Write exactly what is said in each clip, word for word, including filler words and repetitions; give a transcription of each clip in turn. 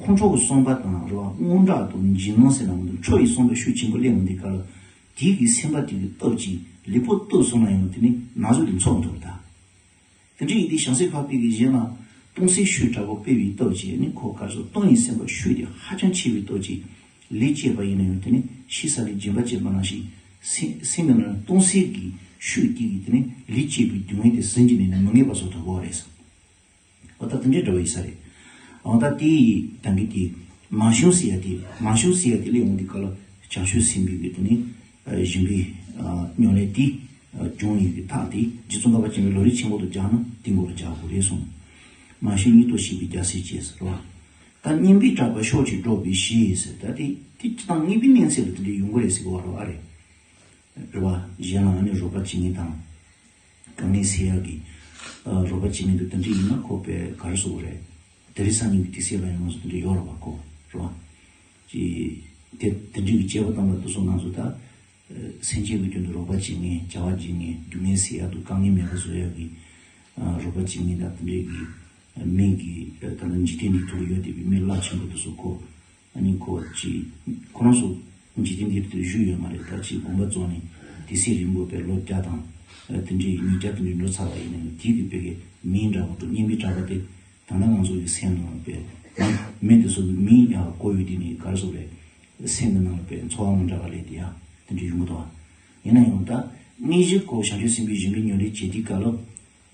ཁོང་ཁྲོ་གི་བསམ་པ་དང་རེད་བ། དངངས་སྐྲག་དང་འཇིགས་སྣང་ཟེར་ན་མི་འདུག་ཁྲོ་ཡི་བསམ་པ་ཤུགས་ཆེན་པོ་སླེབས་མི་འདུག་ག་ལ། དེའི་གི་སེམས་པ་དེ་གི་སྟོབས་ཀྱིས་ལུས་པོ་གཏུབ་སོང་ན་ཡང་དེ་ནི་ན་ཟུག་དེ་འཚོ་མི་ཐུབ་ད། དེ་འདྲ་ཡིན་དུས་བྱང་སེམས་འཕགས་པའི་གི་གཞན་ལ་སྟོང་གསལ་ཤུགས་དྲག་པོ་སྤེལ་བའི་སྟོབས་ཀྱིས་ནི་ཁོ་གར་སོ་སྟོང་ཡི་སེམས་པ་ཤུགས་དེ་ཧ་ཅང་ཆེ་བའི་སྟོབས་ཀྱིས་ལུས་བསྐྱེད་པ་ཡིན་ན་ཡང་དེ་ནི་ཤི་ས་ལས་སྦྱིན་པ་བྱེད་པ་ནང་བཞིན་སེམས་སེམས་ཀྱི་ནང་སྟོང་གསལ་གྱི་ཤུགས་དེ་གིས་དེ་ནི་ལུས་བསྐྱེད་པའི་སྡུག་བསྔལ་དེ་ཟིན་གྱི་ནི་མི་ངེས་པ་བཟོ་ཐུབ་པ་རེད། འོ་ད་དེ་འདྲའི་འདྲ་བ་ཡིན་ས་རེད། འོ་ད་དེ་ཡི་ད་གི་དེ་མ་བྱུང་ཟེར་ཡ་དེ་མ་བྱུང་ཟེར་ཡ་དེ་ལས་འོང་དེ་ག་ལ་བྱང་ཆུབ་སེམས་དཔའི་གི་དེ་ནི་ཨ་སྦྱིན་པའི་ཨ་ཉམས་ལེན་དེ་ཨ་སྦྱོང་ཡི་གི་ཐག་དེ་རྗེ་ཙོང་ཁ་པ་ཆེན་པོའི་ལམ་རིམ་ཆེན་པོ་དུ་སྦྱངས་ན་དེ་མགོ་ལ་རྒྱག་དགོས་རེད་གསུངས། མ་བྱུང་ཉིད་དུ་ཤེས་པའི་རྒྱལ་སྲས་བཅས་ཟེར་བ། ད་སྙན་པའི་གྲགས་པ་ཕྱོགས་གཅིག་སྒྲོག་པའི་གཞི་ཟེར། ད་དེ་དེ་སྤྱིར་བཏང་སྙན་པའི་གནས་ཚད་ལ་དེ་འདྲའི་ཡོང་གི་རེད་ཟེར་གི་བ་རོ་ཨ་རེད། རེད་བ། གཞན་ལ་ཨ་ནི་རོགས་པ་བྱེད་མཁན་དང་། དཀའ་ངལ་སེལ་ཡག་གི་ཨ་རོགས་པ་བྱེད་མཁན་དེ་དེ་འདྲ་ཡིན་ན་ཁོ་པས་ག་རེ་ཟེར་དགོས་རེད། དེ་རིང་སང་ཉིན་གྱི་དུས་ཚོད་ལ་ཡང་ང་ཚོ་དེ་འདྲ་ཡོད་རེད་བ་ཁོ། རེད་བ། ཅི། དེ་དེ་འདྲའི་གི་སྐྱེས་པ་དམ་པ་དེ་ཚོ་ང་ཚོ་ད་ཨ་སེམས་ཅན་གྱི་དོན་དུ་རོགས་པ་བྱེད་མཁན་བྱ་བ་བྱེད་མཁན་སྡུག་བསྔལ་སེལ་ཡག་དང་དཀའ་ངལ་མེད་པ་བཟོ་ཡག་གི་ཨ་རོགས་པ་བྱེད་མཁན་དང་དེ་འདྲའི་གི་མི་གི་ཨ་ད་ལྟ་འཇིག་རྟེན་འདི་ཐོག་ཡོད་བསྡད་པའི་མི་རླབས་ཆེན་པོ་དེ་ཚོ་ཁོ། ཨ་ནི་ཁོ་ཅིག་ཁོ་རང་ཚོ་འཇིག་རྟེན་འདིར་དུ་བཞུགས་ཡོད་མ་རེད། ད་ཅིག་དགོངས་པ་རྫོགས་ནས་དུས་ཚོད་རིང་པོ་པའི་ལོ་བརྒྱ་དང་ཨ་དེ་འདྲའི་ཉིས་བརྒྱ་དེ་འདྲའི་འགྲོ་ཚར་བ་ཡིན་ན་ཡང་དེའི་གི་དཔེ་གི་མིང་འདྲ་པོ་དང་སྙན་པའི་གྲགས་པ་དེ་ད་ལྟ་ང་ཚོ་གི་སེམས་ནང་ལ་དཔེ་མི་དེ་ཚོ་གི་མིང་ཡང་གོ་ཡོད་དེ་ནི་ག་རེ་ཟེར་རེད། སེམས་ཀྱི་ནང་ལ་དཔེ་ཚོར་བ་མི་འདྲ་བ་སླེབས་དེ་ཡང་དེ་འདྲ་ཡོང་གི་འདུག་བ། ཡིན་ན་ཡང་ད་དངོས་གཞི་ཁོ་བྱང་ཆུབ་སེམས་དཔའི་གཞན་ཕན་ཉམས་ལེན་བྱེད་དུས་སྐབས་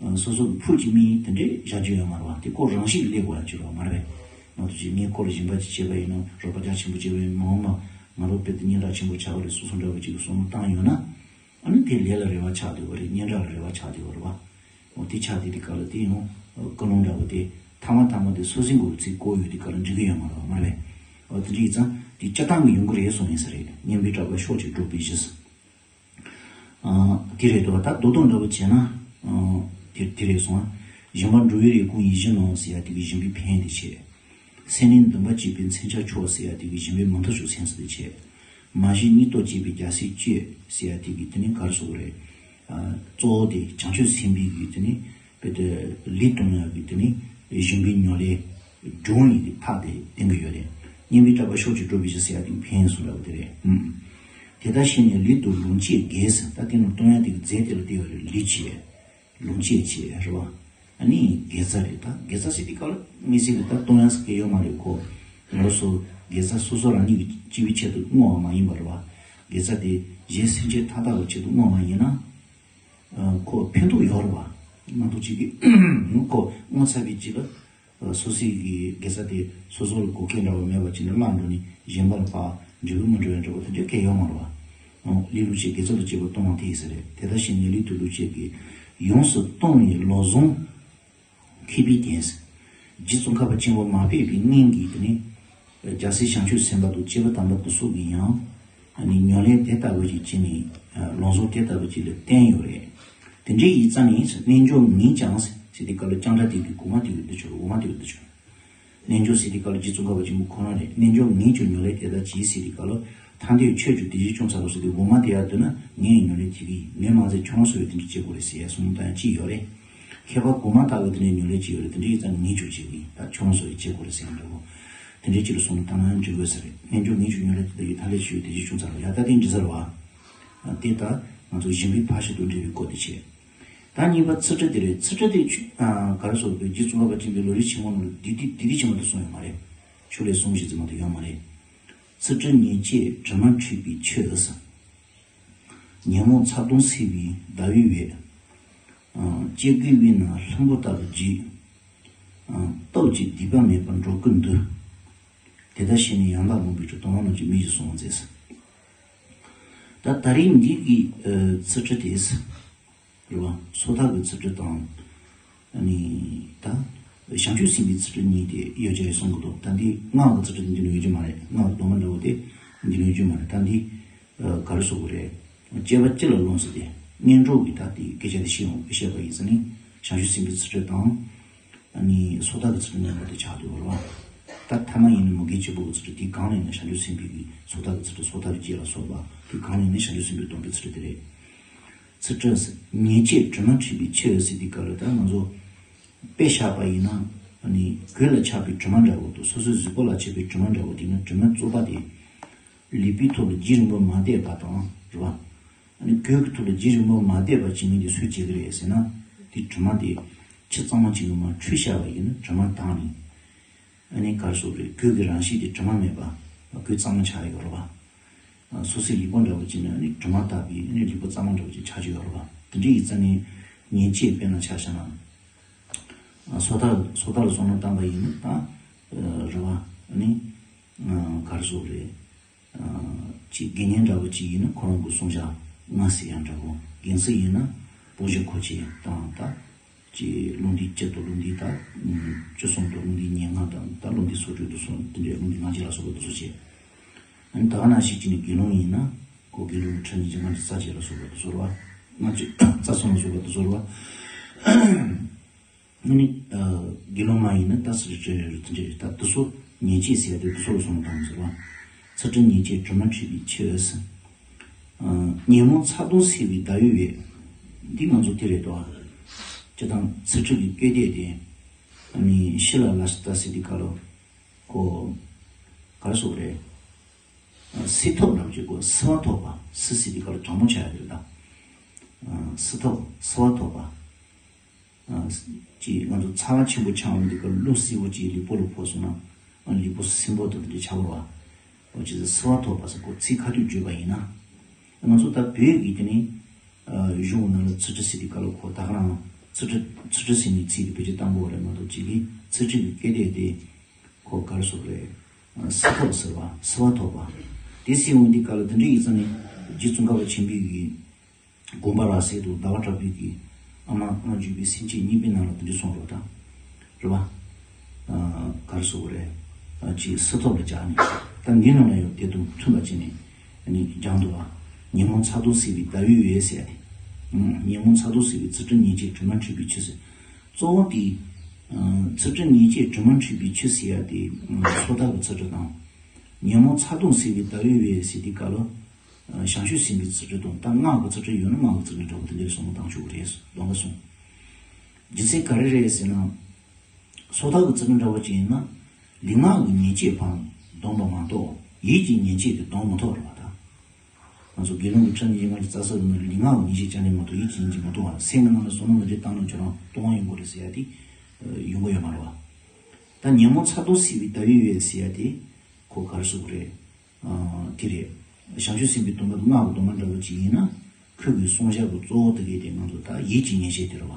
ལ། སོ་སོ་གི་ཕུགས་ཀྱི་དམིགས་ཡུལ་དེ་འདྲའི་བཞག་རྒྱུ་ཡོད་མ་རེད་བ། དེ་ཁོ་རང་བཞིན་གྱིས་སླེབས་དགོས་ཡ་ཅིག་རེད་བ་མ་རེད་པས། ང་ཚོ་ཅིག་ངས་ཁོ་ལ་སྦྱིན་པ་ཅིག་བྱས་པ་ཡིན་ན་རོགས་པ་རྒྱ་ཆེན་པོ་བྱས་པ་ཡིན་ན་མ་འོངས་པ་ང་རང་དཔེ་དེ་སྙན་གྲགས་ཆེན་པོ་ཆགས་པ་རེད་སོ་སོ་འདྲ་བོ་ཅིག་གི་བསམ་བློ་བཏང་ཡོད་ན། ཨ་ནི་དེ་ལས་ལ་རེ་བ་ཆགས་བསྡད་པ་རེད། སྙན་གྲགས་ལ་རེ་བ་ཆགས་བསྡད་པ་རེད་བ། འོ་དེ་ཆགས་བསྡད་དེ་ག་ལ་དེ་ཡང་ཀུན་སློང་འདྲ་བོ་དེ་ཐ་མ་ཐ་མ་དེ་སོ་སོའི་མགོ་ལ་ཚིག་བཀོད་ཡོད་དེ་ག་ལ་འགྲིག་གི་ཡོད་མ་རེད་བ་མ་རེད་པས། འོ་དེ་འདྲ་ཡིན་ཙང་དེ་སྤྱིར་བཏང་གི་ཡོང་གི་རེད་གསུངས་ཡིན་ས་རེད། སྙན་པའི་གྲགས་པ་ཕྱོགས་གཅིག་སྒྲོག་པའི་གཞི། ཨ། དེ་རེད་དོ། ད་རྡོག་རྡོག་འདྲ་པོ་བྱས་ན། ཨ། དེ་དེ་རེད་སོང་ཨ། སྦྱིན་པ་འགྲོ་བའི་རེ་སྐོང་ཡིད་བཞིན་ནོར་ཟེར་ཡ་དེ་གི་སྦྱིན་པའི་ཕན་དེ་བྱས། སེམས་ནི་འདུན་པ་བསྐྱེད་པའི་མཚོན་ཆ་མཆོག་ཟེར་ཡ་དེ་གི་སྦྱིན་པའི་མུ་མཐུད་ཕྱོགས་སེམས་སུ་དེ་བྱས། མ་བྱུང་ཉིད་དུ་ཤེས་པའི་རྒྱལ་སྲས་བཅས་ཟེར་ཡ་དེ་གི་དེ་ནི་ག་རེ་ཟེར་དགོས་རེད། ཨ། གཙོ་བོ་དེ་བྱང་ཆུབ་སེམས་དཔའི་གི་དེ་ནི། དཔེ་དེ་ལུས་གཏོང་ཡག་གི་དེ་ནི་གཞུང་པའི་ཉམས་ལེན་སྦྱོང་ཡིན་གྱི་ཐབས་དེ་བསྟན་གྱི་ཡོད་རེད། སྙན་པའི་གྲགས་པ་ཕྱོགས་གཅིག་སྒྲོག་པའི་གཞི་ཟེར་ཡག་དེ་ཕན་ཡོན་གསུངས་འདྲ་བོ་དེ་རེད། ཨུམ། དེ་ལྟར་ཤེས་ནས་ལུས་དང་ལོངས་སྤྱོད་དགེ་ཟེར་ད་དེ་ནི་གཏོང་ཡག་དེ་གི་རྫས་དེ་ལ་བལྟས་པ་རེད་ལུས་བྱས། ལོངས་སྤྱོད་བྱས་རེད་བ། ཨ་ནི་དགེ་རྩ་རེད་ད་དགེ་རྩ་ཟེར་དེ་ག་ལ་དམིགས་བསལ་གྱི་ད་གཏོང་ཡག་ཟེར་གྱི་ཡོད་མ་རེད་ཁོ། ང་རང་ཚོ་དགེ་རྩ་སོ་སོ་རང་ཉིད་ཀྱི་སྤྱི་པའི་ཆེད་དུ་བསྔོ་བ་མ་ཡིན་པ་རེད་བ། དགེ་རྩ་དེ་གཞན་སེམས་ཅན་མཐའ་དག་གི་ཆེད་དུ་བསྔོ་བ་ཡིན་ན། ཁོ་ཕན་ཐོགས་ཡོད་རེད་བ། མ་གཏོགས་ཅིག་གིས་ཁོ་བསྔོ་ཚར་བའི་རྗེས་ལ་སོ་སོའི་གི་དགེ་རྩ་དེ་སོ་སོ་ལ་དགོས་གལ་འདྲ་བ་མེད་པ་བྱས་ནས་བརླག་འགྲོ་ནས་གཞན་པ་ལ་ཕར་འབྲས་བུ་མི་འགྲོ་བའི་འདྲ་བོ་དེ་འདྲ་གང་ཡང་ཡོད་མ་རེད་བ། ལུས་ལོངས་སྤྱོད་དགེ་རྩ་དང་བཅས་པ་གཏོང་བ་དེ་ཡིན་ས་རེད། དེ་ལྟར་ཤེས་ནས་ལུས་དང་ལོངས་སྤྱོད་ཀྱི་ཡོངས་སུ་གཏོང་བའི་ལོ་བཟང་མཁས་པའི་རྒྱན། རྗེ་ཙོང་ཁ་པ་ཆེན་པོ་མ་ཕེབས་པའི་སྔོན་གྱི་དེ་ནི། རྒྱལ་སྲས་བྱང་ཆུབ་སེམས་དཔའ་དང་བཅས་པ་དམ་པ་དེ་ཚོ་གིས་ཡང་། ཨ་ནི་ཉམས་ལེན་དེ་ལྟ་བུ་ཞིག་བྱས་ནས། ལམ་སྲོལ་དེ་ལྟ་བུ་ཅིག་ལ་བསྟན་ཡོད་རེད། དེ་འདྲའི་ཡིག་རྩ་ནས་རྣལ་འབྱོར་ངས་ཀྱང་ཟེར་དེ་སྐབས་ལ་ལྕང་སྒྲ་དེ་གི་གོ་མ་དེ་གི་འདི་ཆོ་འོ་མ་དེ་གི་འདི་ཆོ། རྣལ་འབྱོར་ཟེར་དེ་སྐབས་ལ་རྗེ་ཙོང་ཁ་པ་ཆེན་པོ་ཁོ་རང་རེད། རྣལ་འབྱོར་ངས་ཀྱང་ཉམས་ལེན་དེ་ལྟར་གྱིས་ཟེར་དེ་སྐབས་ལ་ཐར་འདོད་ཁྱོད་ཀྱང་དེ་བཞིན་སྐྱོང་ཚར་རོ་ཟེར་དེ་འོ་མ་དེ་ཡར་བསྡུ་ན་ངས་ཉམས་ལེན་བྱེད་ཀྱི་ཡིན། ངས་མ་ཟད་ཁྱོད་རང་ཚོ་ཡང་དེ་འདྲ་བྱེད་དགོས་རེད་ཟེར་ཡ་གསུངས་དང་ཅི་ཡོད་རེད། ཁྱད་པར་གོ་མ་ལྟ་བུ་དེ་འདྲའི་ཉམས་ལེན་ཅིག་ཡོད་རེད། དེ་འདྲའི་ཡིག་རྩ་ནས་ངས་ཀྱང་བྱེད་ཀྱི་ཡིན། ད་ཁྱོད་རང་ཚོ་ཡང་བྱེད་དགོས་རེད་ཟེར་ཡ་འདྲ་བོ། དེ་འདྲའི་ཅིག་ལ་སོང་ན་ད་ནང་འཇུག་དགོས་ཟེར་རེད། རྣལ་འབྱོར་ངས་ཀྱང་ཉམས་ལེན་དེ་ལྟར་གྱིས་ཐར་ལས་ཆོས་དེ་བཞིན་སྐྱོང་ཚར་རོ། ཡ་ད་དེ་འདྲ་ཟེར་བ། དེ་ལྟར་ང་ཚོ་སྦྱིན་པའི་ཕར་ཕྱོགས་དང་འབྲེལ་བའི་སྐོར་དེ་བྱས། ད་གཉིས་པ་ཚིག་འབྲུ་དེ་རེད། ཚིག་འབྲུ་དེ་ཆུ་ཨ་ག་རེ་ཟེར་དགོས་རེད། རྗེ་ཙོང་ཁ་པ་ཆེན་པོའི་ལམ་རིམ་ཆེན་མོ་ནང་ལ་འདི་འདི་འདི་འདི་ཆེན་མོ་དེ་གསུངས་ཡོད་མ་རེད། ཆུ་ལས་གསུངས་ཞེས་ཟེར་མ་གཏོགས་ཡོད་མ་རེད། ཚིག་འབྲུ་ཉེར་སྤྱོད་དྲི་མ་འཁྲུད་པའི་ཆུ་ཟེར། ཉོན་མོངས་ཚ་གདུང་སེལ་བའི་ཟླ་བའི་འོད། ཨ་སྐྱེ་དགུའི་དབུས་ན་ལྷུན་པོ་ལྟ་བུར་བརྗིད། ཨ་སྟོབས་ཀྱིས་སྡིག་པ་མེད་པར་འགྲོ་ཀུན་འདུལ། དེ་ལྟར་ཤེས་ནས་ཡང་དག་ལོངས་སྤྱོད་ཀྱི་དང་བ་རྣམས་ཀྱི་མིག་གིས་བཟུང་བ་མཛད་ཟེར། ད་ད་རེས་འདི་གི་ཨ་ཚིག་འབྲུ་དེ། རེད་བ། སོ་ཐར་གྱི་ཚིག་འབྲུ་དང་། ཨ་ནི། ད། བྱང་ཆུབ་སེམས་དཔའི་ཚིག་འབྲུ་གཉིས་དེ་ཡོ་བྱད་གསུང་གི་འདུག་ད་འདི་སྔགས་ཀྱི་ཚིག་འབྲུ་འདི་ལ་ཡོད་རྒྱུ་མ་རེད། སྔགས་ཀྱི་སྡོམ་པ་འདྲ་བོ་དེ་འདི་ལ་ཡོད་རྒྱུ་མ་རེད། ད་འདི། ཨ་ག་རེ་ཟེར་དགོས་རེད། དཔྱད་པ་སྤྱི་ལ་ལོངས་སུ་སྟེ། སྔོན་འགྲོ་གི་ད་དེ་སྐད་ཆ་དེ་བཤད་ཡོང་བཤད་པ་ཡིན་ཟེར་ནས། བྱང་ཆུབ་སེམས་དཔའི་ཚིག་འབྲུ་དང་། ཨ་ནི་སོ་ཐར་གྱི་ཚིག་འབྲུ་མཉམ་པ་དེ་ཆགས་འདུག་རེད་བ། ད་ཐ་མ་ཡིན་ན་མུ་གེ་གཅིག་པོ་གི་ཚིག་འབྲུ་དེ་གང་ལ་ཡིན་ན་བྱང་ཆུབ་སེམས་དཔའི་གི་སོ་ཐར་གྱི་ཚིག་འབྲུ་སོ་ཐར་བཅས་ལ་སོགས་པ་དེ་གང་ལ་ཡིན་ན་བྱང་ཆུབ་སེམས་དཔའི་སྡོམ་པའི་ཚིག་འབྲུ་དེ་རེད། ཚིག་འབྲུ་ཉེར་སྤྱོད་དྲི་མ་འཁྲུད་པའི་ཆུ་ཟེར་དུས་སྐབས་ལ་ད་ང་ཚོ་དཔེ་བཞག་པ་ཡིན་ན། ཨ་ནི་གོས་ལ་ཆགས་པའི་དྲི་མ་འདྲ་བོ་དང་སོ་སོའི་གཟུགས་པོ་ལ་ཆགས་པའི་དྲི་མ་འདྲ་བོ་དེ་ནི་དྲི་མ་བཙོག་པ་དེ། ལུས་པོའི་ཐོག་ལ་རྒྱུན་རིང་པོ་མ་བསྡད་པ་དང་རེད་བ། ཨ་ནི་གོས་ཀྱི་ཐོག་ལ་རྒྱུན་རིང་པོ་མ་བསྡད་པ་བྱེད་མཁན་དེ་སུས་བྱེད་ཀྱི་རེད་ཟེར་ན། དེ་དྲི་མ་དེ་ཆུ་གཙང་མ་ཅིག་གིས་མར་འཁྲུད་བཞག་པ་ཡིན་ན་དྲི་མ་དག་ནས། ཨ་ནི་ག་རེ་ཟེར་དགོས་རེད། གོས་ཀྱི་རང་བཞིན་དེ་དྲི་མ་མེད་པ། གོས་གཙང་མ་ཆགས་ཡོད་རེད་བ། སོ་སོའི་ལུས་པོ་འདྲ་བོ་ཅིག་ནི་ཨ་ནི་དྲི་མ་དག་པའི་ཨ་ནི་ལུས་པོ་གཙང་མ་འདྲ་བོ་ཅིག་ཆགས་ཀྱི་ཡོད་རེད་བ། དེ་འདྲའི་ཡིག་རྩ་ནི་ཉེས་བྱས་དཔེར་ན་ཆ་བཞག་ན། སོ་ཐར་སོ་ཐར་ལ་བསམ་བློ་བཏང་པ་ཡིན་ན་ད་རེད་བ། ཨ་ནི་ག་རེ་ཟེར་དགོས་རེད། ཅིག་དགེ་བསྙེན་འདྲ་བོ་ཅིག་ཡིན་ན་ཁོ་རང་གི་བསྲུང་བྱ་ལྔ་ཟེར་ཡ་འདྲ་བོ། རྒན་གསོ་ཡིན་ན་སྤོང་བྱ་མཁོ་ཆེ་དང་ད། ཅིག་ལུང་འདི་སྤྱི་དང་ལུང་འདི་ད། བཅུ་གསུམ་དང་ལུང་འདི་ཉེར་ལྔ་དང་ད་ལུང་འདི་སོ་དྲུག་དང་སོ་དེ་འདྲའི་ལུང་འདི་ལྔ་བཅས་ལ་སོགས་པ་དེ་ཚོ་བྱས། ཨ་ནི་ད་ག་ནང་བཞིན་ཅིག་ནི་དགེ་སློང་ཡིན་ན་ཁོ་དགེ་སློང་གི་ཁྲིམས་ཉིད་ཀྱི་ལྔ་བཅས་རྩ་བཅས་ལ་སོགས་པ་དེ་ཚོ་རེད་བ། ལྔ་བཅས་རྩ་གསུམ་ལ་སོགས་པ་དེ་ཚོ་རེད་བ། ཨ་ནི་དགེ་སློང་མ་ཡིན་ན་ད་སི་ཏྲ་སྤྲས་ཡོད་རེད། དེ་འདྲའི་ད་དེ་ཚོ་ཉེས་བྱས་ཟེར་ཡ་དེ་དེ་ཚོ་ལ་སོགས་པ་དང་ཟེར་བ། ཚུལ་ཁྲིམས་ཉེས་བྱས་དྲི་མ་འཁྲུད་པའི་ཕྱིར། ཉོན་མོངས་ཚ་གདུང་སེལ་བའི་ཟླ་འོད་འོད། འདི་ང་ཚོ་དེ་རེད་དོ། སྤྱིར་བཏང་ཚུལ་ཁྲིམས་ཀྱི་བསྐྱེད་བཟླས་དེ། ཨ་ནི་ཤི་ལ་ལ་ས་ཏ་ཟེར་དུས་སྐབས་ལ། ཁོ། ག་རེ་ཟེར་དགོས་རེད། སེལ་ཐབས་ལབ་ཀྱི་གོ་སེལ་བ་ཐོབ་པ། སེལ་ཟེར་དུས་སྐབས་ལ་གྲང་མོ་ཆགས་ཡ་དེ་རེད་ད། སེལ་ཐབས་སེལ་བ་ཐོབ་པ། ཅེས་ང་ཚོ་ཚ་བ་ཆེན་པོ་ཆགས་ཡོང་དུས་སྐབས་རླུང་བསིལ་པོ་ཅིག་ལུས་པོ་ལ་ཕོག་སོང་ན། ལུས་པོ་སིམ་པོ་དང་དེ་འདྲ་ཆགས་པ་རེད་བ། འོ་ཅེས་སེལ་བ་ཐོབ་པ་ཟེར་ཁོ་ཚིག་ཁ་ཐུག་བརྗོད་པ་ཡིན་ན། ང་ཚོ་ད་བོད་ཀྱི་དེ་ནི། གཞུང་ནང་ལ་ཚུལ་ཁྲིམས་ཟེར་དུས་སྐབས་ལ་ཁོ་ད་ག་རང་ཚུལ་ཁྲིམས་ཚུལ་ཁྲིམས་ཟེར་ནས་ཚིག་དེ་བེད་སྤྱོད་བཏང་དགོས་རེད་མ་གཏོགས་ཅིག་གིས་ཚུལ་ཁྲིམས་ཀྱི་བསྐྱེད་བཟླས་དེ། ཁོ་ག་རེ་ཟེར་དགོས་རེད། སེལ་ཐབས་ཟེར་བ་སེལ་བ་ཐོབ་པ། དེ་སེལ་ཡོང་དུས་སྐབས་ལ་དེ་འདྲ་ཡིན་ཙང་ནི་རྗེ་ཙོང་ཁ་པ་ཆེན་པོའི་གི། དགོངས་པ་རབ་གསལ་དུ་ཟླ་བ་གྲགས་པའི་གི། ཨ་མ་སྔགས་བརྗོད་པའི་སེམས་བསྐྱེད་གཉིས་པའི་ནང་ལ་དེ་འདྲ་གསུངས་རོགས་དང་། རེད་བ། ག་རེ་ཟེར་དགོས་རེད། ཅིག་སེལ་ཐབས་ལ་སྦྱར་ནས། ད་འདི་ནང་ལ་ཡང་དེ་དང་མཐུན་པ་བྱས་ནས། ནི་སྦྱང་འདུག་བ། ཉོན་མོངས་ཚ་གདུང་སེལ་བའི་ཟླ་འོད་འོད་ཟེར་ཡ་དེ། ཉོན་མོངས་ཚ་གདུང་སེལ་བའི་ཚུལ་ཁྲིམས་ཉེས་བྱས་དྲི་མ་འཁྲུད་པའི་ཆུ་ཟེར། གཙོ་བོ་དེ། ཚུལ་ཁྲིམས་ཉེས་བྱས་དྲི་མ་འཁྲུད་པའི་ཆུ་ཟེར་ཡ་དེ། སོ་ཐར་གྱི་ཚུལ་ཁྲིམས་དང་། ཉོན་མོངས་ཚ་གདུང་སེལ་བའི་ཟླ་འོད་འོད་ཟེར་དུས་སྐབས་ལ། བྱང་ཆུབ་སེམས་དཔའི་ཚུལ་ཁྲིམས་དང་ད་སྔགས་ཀྱི་ཚུལ་ཁྲིམས་ཡོད་ན་སྔགས་ཀྱི་ཚུལ་ཁྲིམས་འདྲ་བོ་དེ་འདྲའི་གསུང་བཏང་ཆོག་གི་རེད། དོན་དག་གསུངས། རྒྱུ་མཚན་ག་རེ་རེད་ཟེར་ན། སོ་ཐར་གྱི་ཚུལ་ཁྲིམས་འདྲ་བོ་ཅིག་ཡིན་ན། ལུས་ངག་གི་ཉེས་བྱས་ཕར་སྡོམ་པ་མ་གཏོགས་ཡིད་ཀྱི་ཉེས་བྱས་དེ་སྡོམ་མི་ཐུབ་རེད་བ་ད། ང་ཚོ་དགེ་སློང་གི་ཁྲིམས་ཉེས་ཀྱི་རྩ་ས་ཡིན་ན་ལུས་ངག་གི་ཉེས་བྱས་ཅང་ནས་མ་གཏོགས་ཡིད་ཀྱི་ཉེས་བྱས་མ་གཏོགས་བ། སེམས་ཀྱི་ནང་ལ་བསམ་བློ་མི་འདྲ་བཏང་ན་ཁྱོད་རང་ལྟུང་བ་ཡོང་གི་རེད་ཟེར་ཡ་དེ། ཡོང་གི་ཡོད་མ་རེད་བ། ད་ཉོན་མོངས་ཚ་གདུང་སེལ་བའི་ཟླ་འོད་འོད་ཟེར་ཡ་དེ། ཁོ་ག་རེ་ཟེར་དགོས་རེད། དེ་རེད། བྱང་ཆུབ་སེམས་དཔའི་སྡོམ་པ་དང་སྔགས་ཀྱི་སྡོམ་པ་འདྲ་བོ་ཅིག་ཡིན་ན། ཁོས་གི་བསྲུང་བྱ་གི་གཙོ་བོ་དེ་གས་དེ་ང་ཚོ་ད་ཡིད་ཀྱི་ཉེས་བྱས་དེ་རེད་བ།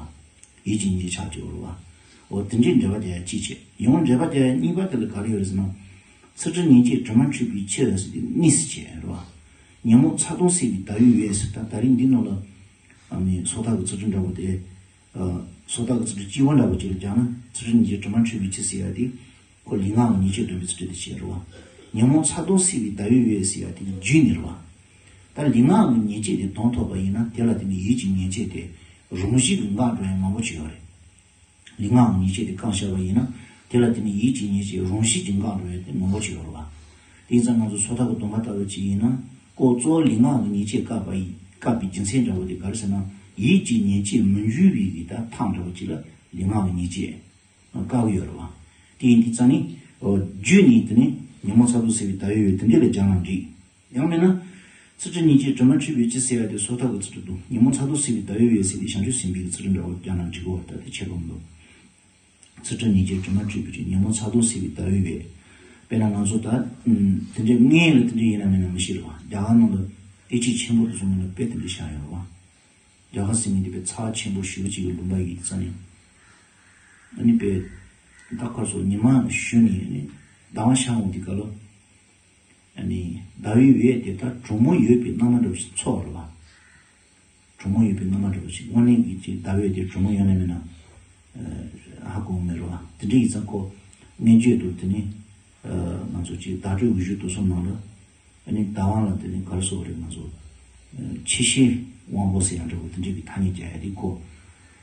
ཡིད་ཀྱི་ཉེས་བྱས་ཆགས་ཀྱི་ཡོད་རེད་བ། འོ་དེ་འདྲའི་འགྲེལ་པ་དེ་ཡང་གཅིག་བྱས། ཡང་འགྲེལ་པ་དེ་ཡང་གཉིས་པ་དེ་ལ་ག་རེ་ཡོད་རེད་ཟེར་ན། ཚུལ་ཁྲིམས་ཉེས་བྱས་དྲི་མ་འཁྲུད་པའི་ཕྱིར་ཟེར་དེ་གཉིས་སུ་བྱས་རེད་བ། ཉོན་མོངས་ཚ་གདུང་སེལ་བའི་ཟླ་འོད་འོད་ཟེར་ད་ད་རིང་འདི་ནང་ལ། ཨ་ནི་སོ་ཐར་གྱི་ཚུལ་ཁྲིམས་འདྲ་བོ་དེ། སོ་ཐར་གྱི་ཚུལ་ཁྲིམས་སྤྱི་བོ་འདྲ་བོ་ཅིག་ལ་སྦྱར་ན་ཚུལ་ཁྲིམས་ཉེས་བྱས་དྲི་མ་འཁྲུད་པའི་ཕྱིར་ཟེར་ཡ་དེ། ཁོ་ལུས་ངག་གི་ཉེས་བྱས་སྡོམ་པའི་ཚུལ་ཁྲིམས་དེ་བྱས་རེད་བ། ཉོན་མོངས་ཚ་གདུང་སེལ་བའི་ཟླ་འོད་འོད་ཟེར་ཡ་དེ་ནི་རྒྱུད་ནི་རེད་བ། ད་ལུས་ངག་གི་ཉེས་བྱས་དེ་སྡོམ་ཐུབ་པ་ཡིན་ན་དེ་ལ་དེ་ནི་ཡིད་ཀྱི་ཉེས་བྱས་དེ་རང་བཞིན་གྱིས་འགག་འགྲོ་ཡ་མང་པོ་ཅིག་ཡོད་རེད། ལུས་ངག་གི་ཉེས་བྱས་དེ་བསྐངས་བཞག་པ་ཡིན་ན་དེ་ལ་དེ་ནི་ཡིད་ཀྱི་ཉེས་བྱས་རང་བཞིན་གྱིས་འགག་འགྲོ་ཡ་དེ་མང་པོ་ཅིག་ཡོད་རེད་བ། དེ་ཡིན་ཙང་ང་ཚོ་སོ་ཐར་གྱི་སྡོམ་པ་ལྟ་བུ་ཅིག་ཡིན་ན་ཁོ་གཙོ་བོ་ལུས་ངག་གི་ཉེས་བྱས་བཀག་པ་ཡིན་བཀག་པའི་རྒྱུ་མཚན་འདྲ་བོ་དེ་ག་རེ་ཟེར་ན་ཡིད་ཀྱི་ཉེས་བྱས་མི་འཇུག་པའི་གི་ད་ཐབས་འདྲ་བོ་ཅིག་ལ་ལུས་ངག་གི་ཉེས་བྱས། བཀག་གི་ཡོད་རེད་བ། དེ་ཡིན་དུས་ཙང་ནི། རྒྱུད་ནི་དེ་ནི་ཉོན་མོངས་ཚ་གདུང་སེལ་བའི་ཟླ་འོད་འོད་དེ་འདྲ་ལ་སྦྱར་ན་འགྲིག་ཡང་མིན་ན། ཚུལ་ཁྲིམས་ཉེས་བྱས་དྲི་མ་འཁྲུད་པའི་ཕྱིར་ཟེར་ཡ་དེ་སོ་ཐར་གྱི་ཚུལ་ཁྲིམས་དང་ཉོན་མོངས་ཚ་གདུང་སེལ་བའི་ཟླ་འོད་འོད་ཟེར་དེ་བྱང་ཆུབ་སེམས་དཔའི་ཚུལ་ཁྲིམས་འདྲ་བོ་སྦྱར་ན་འགྲིག་གོ་ད་དེ་ཁྱད་པར་མི་འདུག་ཚུལ་ཁྲིམས་ཉེས་བྱས་དྲི་མ་འཁྲུད་པའི་ཕྱིར་ཉོན་མོངས་ཚ་གདུང་སེལ་བའི་ཟླ་འོད་འོད། དཔེར་ན་ང་ཚོ་ད། དེ་འདྲའི་སྔོན་ལ་དེ་འདྲ་ཡིན་ན་མིན་ན་མི་ཤེས་རེད་བ། རྒྱ་གར་ནང་ལ་དེ་ཅིག་ཆེན་པོ་དེ་ཚོ་ནང་ལ་དཔེ་དེ་འདྲ་བཞག་ཡོད་རེད་བ། རྒྱ་གར་ཟེར་མཁན་དེ་དཔེ་ཚ་ཆེན་པོ་ཞེ་པོ་ཅིག་གི་ལུང་པ་ཡིན་ཙང་ནི། ཨ་ནི་དཔེ། ད་ག་རེ་ཟེར་ཉི་མ་གཞུག་ནས་ཨ་ནི་ཟླ་བ་ཤར་འོང་དུས་སྐབས་ལ། ཨ་ནི་ཟླ་འོད་འོད་དེ་ད་གྲོགས་མོ་ཡོད་པའི་རྣམ་པ་འདྲ་བོ་ཞིག་ཚོར་བ་རེད་བ། གྲོགས་མོ་ཡོད་པའི་རྣམ་པ་འདྲ་བོ་ཞིག་དངོས་གནས་ཀྱི་ཅིག་ཟླ་འོད་དེ་གྲོགས་མོ་ཡོད་ན་མེད་ན། ཧ་གོ་མེད་རེད་བ། དེ་འདྲ་ཡིན་ཙང་ཁོ་སྔོན་ཆད་དུ་དེ་ནི། ང་ཚོ་ཅིག་བརྡ་སྤྲོད་འོས་གཞི་དེ་ཚོ་ནང་ལ། ཨ་ནི་བདག་དབང་ལ་དེ་ནི་ག་རེ་ཟེར་དགོས་རེད་ང་ཚོ། ཆེ་ཤེལ་དབང་པོ་ཟེར་ཡང་འདྲ་བོ་དེ་འདྲ་གི་ཐ་སྙད་རྒྱག་ཡ་དེ་ཁོ།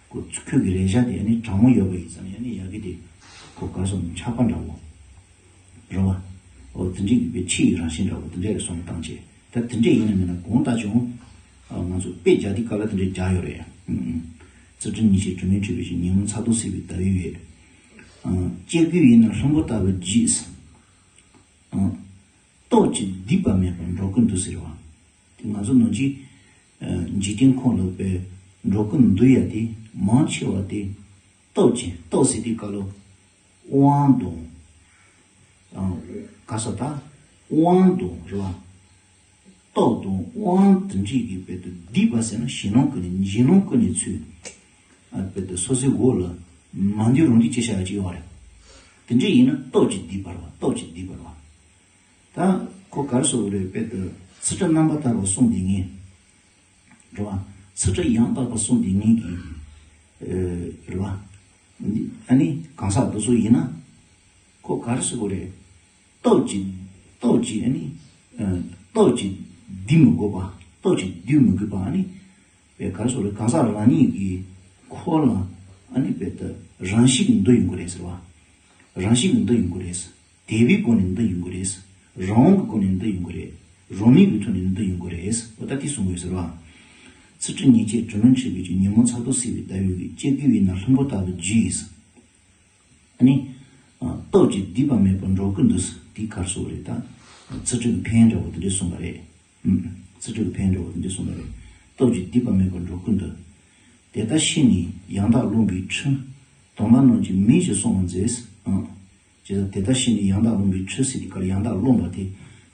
ཁོ་ཁོས་གི་རེག་བྱ་དེ་ཨ་ནི་གྲང་མོ་ཡོད་པ་ཡིན་ཙང་ཨ་ནི་ཡ་གི་དེ། ཁོ་ག་རེ་ཟེར་ཆགས་པ་འདྲ་བོ། རེད་བ། འོ་དེ་འདྲ་གི་དཔེ་ཆུ་ཡི་རང་བཞིན་འདྲ་བོ་དེ་འདྲ་རེད་གསུངས་བཏང་བྱས་ད་དེ་འདྲ་ཡིན་ན་མིན་ན་གང་ལྟར་ཀྱང་། ང་ཚོ་དཔེ་རྒྱག་དུས་སྐབས་ལ་དེ་འདྲ་རྒྱག་ཡོད་རེད། ཚུལ་ཁྲིམས་ཉེས་བྱས་དྲི་མ་འཁྲུད་པའི་ཕྱིར་ཉོན་མོངས་ཚ་གདུང་སེལ་བའི་ཟླ་འོད་འོད། སྐྱེ་དགུའི་ཡིད་ན་ལྷུན་པོ་ལྟ་བུ་བརྗིད། སྟོབས་ཀྱིས་བསྡུས་པ་མེད་པར་འགྲོ་ཀུན་འདུ་ཟེར་བ། དེ་ང་ཚོ་ནང་གི་འཇིག་རྟེན་ཁོངས་ལ་པའི་འགྲོ་ཀུན་འདུ་ཡ་དེ་མང་ཆེ་བ་དེ་སྟོབས་ཀྱིས། སྟོབས་ཟེར་དུས་སྐབས་ལ་དབང་དང་། ག་ས་ད་དབང་དང་རེད་བ། སྟོབས་དང་དབང་དེ་འདྲས་ཀྱིས་བོད་དུ་བསྡུས་པ་ཟེར་ན་གཞན་སྣང་ཀུན་ནས་གཞན་སྣང་ཀུན་ནས་ཚུར་བོད་དུ་སོ་སོའི་འོག་ལ་མ་འདུས་རང་འདུས་བྱས་བཞག་ཡ་ཅིག་ཡོད་རེད། དེ་འདྲས་ཡིན་ན་སྟོབས་ཀྱིས་བསྡུས་པ་རེད་བ། སྟོབས་ཀྱིས་བསྡུས་པ་རེད་བ། ད་ཁོ་ག་རེ་ཟེར་དགོས་རེད། བོད་དུ་ཚིག་འབྲུ་རྣམ་པར་དག་པ་གསུམ་འདི་ངས་རེད་བ། ཚིག་འབྲུ་ཡང་དག་པ་གསུམ་འདི་ངས་ཀྱིས་རེད་བ། ཨ་ནི་གང་ཟག་འདི་ཚོ་ཡིན་ན་ཁོ་ག་རེ་ཟེར་དགོས་རེད། སྟོབས་ཀྱིས། སྟོབས་ཀྱིས་ཨ་ནི། ཨ། སྟོབས་ཀྱིས་བསྡུས་མི་དགོས་པ། སྟོབས་ཀྱིས་བསྡུས་མི་དགོས་པ། ཨ་ནི་བོད་ག་རེ་ཟེར་དགོས་རེད། གང་ཟག་རང་ཉིད་ཀྱི་ཁོ་ལ་ཨ་ནི་བོད་དུ་རང་བཞིན་གྱིས་འདུ་ཡོང་གི་རེད་ཟེར་བ། རང་བཞིན་གྱིས་འདུ་ཡོང་གི་རེད། དད་པའི་སྒོ་ནས་འདུ་ཡོང་གི་རེད། རང་དབང་གི་སྒོ་ནས་འདུ་ཡོང་གི་རེད། རང་མོས་ཀྱི་ཐོག་ནས་འདུ་ཡོང་གི་རེད། འོ་ད་དེ་གསུང་གི་ཡོད་ཟེར་བ། ཚིག་འབྲུ་ཉིད་ཀྱིས་དྲི་མ་མཁྲེགས་པའི་ཆུ། ཉོན་མོངས་ཚ་གདུང་སེལ་བའི་ཟླ་འོད་ཀྱིས། སྐྱེ་དགུའི་ཡིད་ན་ལྷུན་པོ་ལྟ་བུར་བརྗིད། ཨ་ནི། ཨ། སྟོབས་ཀྱིས་བསྡུས་པ་མེད་པར་འགྲོ་ཀུན་འདུ། དེ་ག་རེ་ཟེར་དགོས་རེད། ད་ཚིག་འབྲུ་གི་ཕན་འདྲ་བོ་དེ་འདྲས་གསུངས་པ་རེད། ཨུམ། ཚིག་འབྲུ་གི་ཕན་འདྲ་བོ་དེ་འདྲས་གསུངས་པ་རེད། སྟོབས་ཀྱིས་བསྡུས་པ་མེད་པར་འགྲོ་ཀུན་འདུ། དེ་ལྟར་ཤེས་ནས་ཡང་དག་བླངས་པའི་ཁྲིམས། དོན་ལ་རྣམས་ཀྱི་མིང་ཞིག་གསུང་བར་མཛོད། ཨང་། ཅེས། དེ་ལྟར་ཤེས་ནས་ཡང་དག་བླངས་པའི་ཁྲིམས་ཟེར་དུས་སྐབས་ལ་ཡང་དག་བླངས་པ་དེ་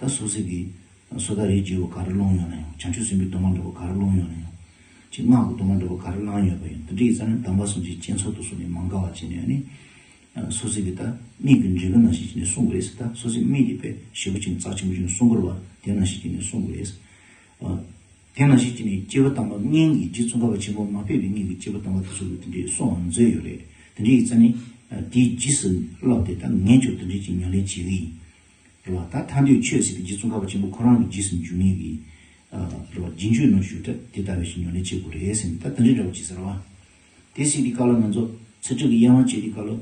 ད་སོ་སོ་གི་སོ་ཐར་རིགས་བརྒྱད་པོ་ག་རེ་བླངས་ཡོད་ན་ཡང་། བྱང་ཆུབ་སེམས་དཔའི་སྡོམ་པ་འདྲ་བོ་ག་རེ་བླངས་ཡོད་ན་ཡང་། ཅིག་སྔགས་ཀྱི་སྡོམ་པ་འདྲ་བོ་ག་རེ་བླངས་ཡོད་པ་ཡིན། དེ་འདྲ་ཡིན་ཙང་ནི་དམ་པ་གསུམ་གྱི་སྤྱན་ཚོགས་དུ་བསྲུངས་ནས་མ་འགལ་བ་བྱས་ནས་ནི། སོ་སོ་གི་ད་མིག་གི་འབྲས་བུ་ནང་བཞིན་བྱས་ནས་བསྲུང་དགོས་རེད་ཟེར། ད་སོ་སོའི་མིག་དེ་དཔེ་ཞེ་པོ་ཅིག་རྩ་ཆེན་པོ་ཅིག་བསྲུང་དགོས་རེད་བ། དེ་ནང་བཞིན་བྱས་ནས་བསྲུང་དགོས་རེད། དེ་ནང་བཞིན་བྱས་ནས་སྐྱེས་བུ་དམ་པ་སྔོན་གྱི་རྗེ་ཙོང་ཁ་པ་ཆེན་པོ་མ་ཕེབས་པའི་སྔོན་གྱི་སྐྱེས་བུ་དམ་པ་དེ་ཚོ་གིས་དེ་འདྲའི་གསུང་བ་མཛད་ཡོད་རེད། དེ་འདྲ་ཡིན་ཙང་ནི། དེའི་རྗེས་སུ་བསླབས་ཏེ་ད་ངས་ཀྱང་དེ་འདྲ་ཅིག་ཉམས་ལེན་བྱེད་ཀྱི་ཡིན། རེད་བ། ད་ཐར་འདོད་ཆོས་ཟེར་བའི་རྗེ་ཙོང་ཁ་པ་ཆེན་པོ་ཁོ་རང་གི་རྗེས་སུ་འཇུག་མཁན་གྱི། རེད་བ། རྗེས་འཇུག་ནང་ཞུགས་ཏེ་དེ་ལྟ་བུ་ཞིག་ཉམས་ལེན་བྱེད་དགོས་རེད་ཟེར་ནས་ད་དེ་འདྲའི་འདྲ་བོ་ཅིག་ཟེར་བ། དེ་ཟེར་དུས་སྐབས་ལ་ང་ཚོ་ཚིག་འབྲུ་གི་དབྱེ་བ་བྱེད་དུས་སྐབས་ལ།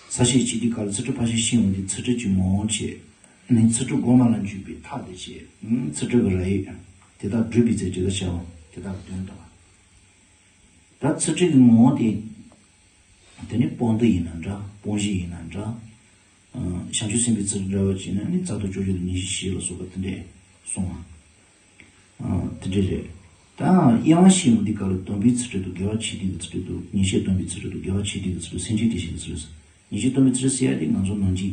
ས་བཤད་བྱེད་དུས་སྐབས་ལ་ཚིག་འབྲུ་ཕར་ཕྱིན་ཤེས་ཡོང་དུས་ཚིག་འབྲུ་གྱི་ངོ་བོ་བྱས། ནས་ཚིག་འབྲུ་གོང་མ་ལ་འཇུག་པའི་ཐབས་དེ་བྱས། ཚིག་འབྲུ་གི་ར་ཡིག་དེ་དག་སྒྲུབ་པའི་ཚེ་ཇི་ལྟར་བྱའོ། དེ་དག་གི་དོན་དང་། ད་ཚིག་འབྲུ་གི་ངོ་བོ་དེ། དེ་ནི་པོ་ཏི་ཡིན་ན་འདྲ། པོ་ཏི་ཡིན་ན་འདྲ། བྱང་ཆུབ་སེམས་དཔའི་ཚིག་འབྲུ་འདྲ་བ་བྱས་ན་ནི་རྩ་ལྟུང་སྤྱོད་བཅུ་དང་ཉེར་ཞི་ཞེས་ལ་སོགས་པ་དེ་འདྲས་གསུངས་པ། དེ་འདྲས་རེད། ད་དབྱེ་བ་ཤེས་ཡོང་དུས་སྐབས་ལ་སྡོམ་པའི་ཚིག་འབྲུ་དང་དགེ་བ་བྱེད་བསྡད་ཀྱི་ཚིག་འབྲུ་དང་ཉེས་བྱས་སྡོམ་པའི་ཚིག་འབྲུ་དང་དགེ་བ་བྱེད་བསྡད་ཀྱི་ཚིག་འབྲུ་སེམས་ཅན་བདེ་ཞིང་གི་ཚིག་འབྲུ། ཉེས་བྱས་སྡོམ་པའི་ཚིག་འབྲུ་ཟེར་ཡ་དེ་ང་ཚོ་ནང་གི་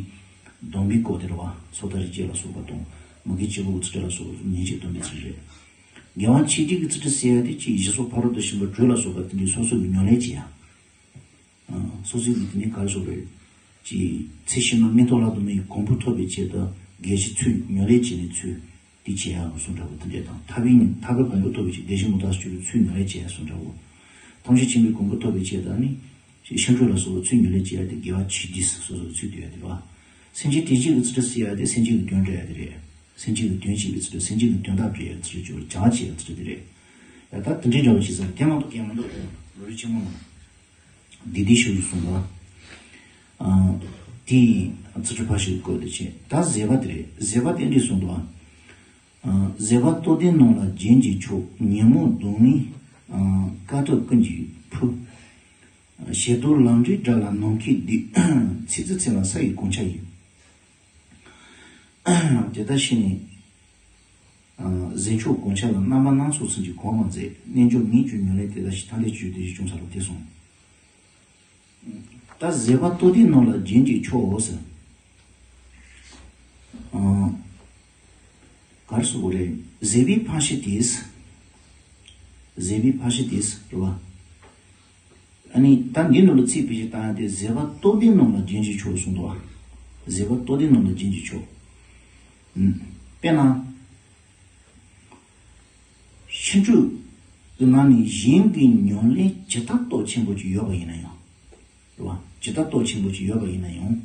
སྡོམ་པའི་སྐོར་དེ་རེད་བ། སོ་ཐར་རིགས་བརྒྱད་ལ་སོགས་པ་དང་མུ་གེའི་སྐྱེ་བོ་གི་ཚིག་འབྲུ་ལ་སོགས་པ་ཉེས་བྱས་སྡོམ་པའི་ཚིག་འབྲུ་རེད། དགེ་བ་བྱེད་བསྡད་ཀྱི་ཚིག་འབྲུ་ཟེར་ཡ་དེ་ཅིག་ཞི་སོགས་ཕ་རོལ་ཏུ་ཕྱིན་པ་དྲུག་ལ་སོགས་པ་དེ་འདྲའི་སོ་སོ་གི་ཉམས་ལེན་བྱེད་ཡ། སོ་སོའི་ལུས་དེ་ནི་ག་རེ་ཟེར་དགོས་རེད། ཅིག་ཚེ་ཕྱི་མ་མི་མཐོ་སླ་དོ་མའི་གོ་འཕང་ཐོབ་པའི་ཆེད་དུ་དགེ་བའི་ཚུལ་ཉམས་ལེན་བྱས་ནས་ཚུལ་འདི་བྱེད་ཡ་གསུངས་འདྲ་བོ་དེ་འདྲས་དང་། ཐར་པའི་ཐར་པའི་གོ་འཕང་ཐོབ་པའི་ཆེད་བདེ་གཤེགས་མུ་སྟེགས་སྤྱོད་པའི་ཚུལ་ཉམས་ལེན་བྱེད་ཡ་གསུངས་འདྲ་བོ། ཐམས་ཅད་མཁྱེན་པའི་གོ་འཕང་ཐོབ་པའི་ཆེད་དུ་ནི། ཤིང་དྲུང་ལ་སོགས་པའི་ཚུལ་ཉམས་ལེན་བྱེད་ཡ་དེ་དགེ་བ་བྱེད་བསྡད་སོ་སོ་གི་ཚུལ་བསྡད་ཡ་དེ་རེད་བ། སེམས་ཅན་བདེ་སྐྱིད་ཀྱི་ཚུལ་བསྡད་ཡ་དེ་སེམས་ཅན་གྱི་དོན་འགྲོ་ཡ་དེ་རེད། སེམས་ཅན་གྱི་དོན་བྱེད་པའི་ཚུལ་སེམས་ཅན་གྱི་དོན་དག་སྒྲུབ་ཡ་ཚུལ་བྱེད་པ་བྱེད་ཡ་ཚུལ་དེ་རེད། ཡ་ད་དེ་འདྲའི་འདྲ་བོ་བྱེད་ས་དེ་མ་གཏོགས་གལ་མི་འདུག་ལོ་རྒྱུས་ཆེན་མོ་ནང་། འདི་འདི་ཞུ་རྒྱུ་སོང་ལ། ཨ། དེའི་ཚིག་འབྲུ་ཕར་ཞོག་བཀོད་དེ་བྱས། ད་བཟོད་པ་དེ་རེད། བཟོད་པ་དེ་འདྲས་གསུངས་འདུག་ཨ། བཟོད་པ་རྟོགས་ལྡན་རྣམས་ལ་རྒྱན་གྱི་མཆོག་ཉོན་མོངས་གདོན་མའི་དཀའ་ཐུབ་ཀུན་གྱིས་ཕུབ། བྱད་དོ་ལམ་འབྲས་དགྲ་ལ་ནམ་མཁའི་མདུད། ཚིག་རྩུབ་ཚིག་ལ་ས་ཡི་གོ་ཆ་ཡིན། དེ་ལྟར་ཤེས་ནས། བཟོད་མཆོག་གོ་ཆ་ལ་རྣམ་པར་སྣང་ཚོགས་ཚུལ་གྱིས་གོམས་པར་མཛད། རྣལ་འབྱོར་ངས་ཀྱང་ཉམས་ལེན་དེ་ལྟར་ཞིག་ཐར་འདོད་ཆོས་དེ་བཞིན་བྱུང་ས་ལ་དེ་གསུངས། ད་བཟོད་པ་རྟོགས་ལྡན་རྣམས་ལ་རྒྱན་གྱི་མཆོག་ཟེར། ཨ། ག་རེ་ཟེར་དགོས་རེད། བཟོད་པའི་ཕར་ཕྱིན་དེས། བཟོད་པའི་ཕར་ཕྱིན་དེས་རེད་བ། ཨ་ནི་ད་འདི་ནང་ལ་ཚིག་ཕལ་ཆེར་བཏང་ཡ་དེ་བཟོད་པ་རྟོགས་ལྡན་རྣམས་ལ་རྒྱན་གྱི་མཆོག་གསུངས་འདུག་བ། བཟོད་པ་རྟོགས་ལྡན་རྣམས་ལ་རྒྱན་གྱི་མཆོག་དཔེར་ན། ཤིང་དྲུང་གི་ནང་ནས་གཞན་གྱི་ཉམས་ལེན་ཇི་ལྟར་སྟོབས་ཆེན་པོ་ཅིག་ཡོད་པ་ཡིན་ན་ཡང་། རེད་བ། ཇི་ལྟར་སྟོབས་ཆེན་པོ་ཅིག་ཡོད་པ་ཡིན་ན་ཡང་།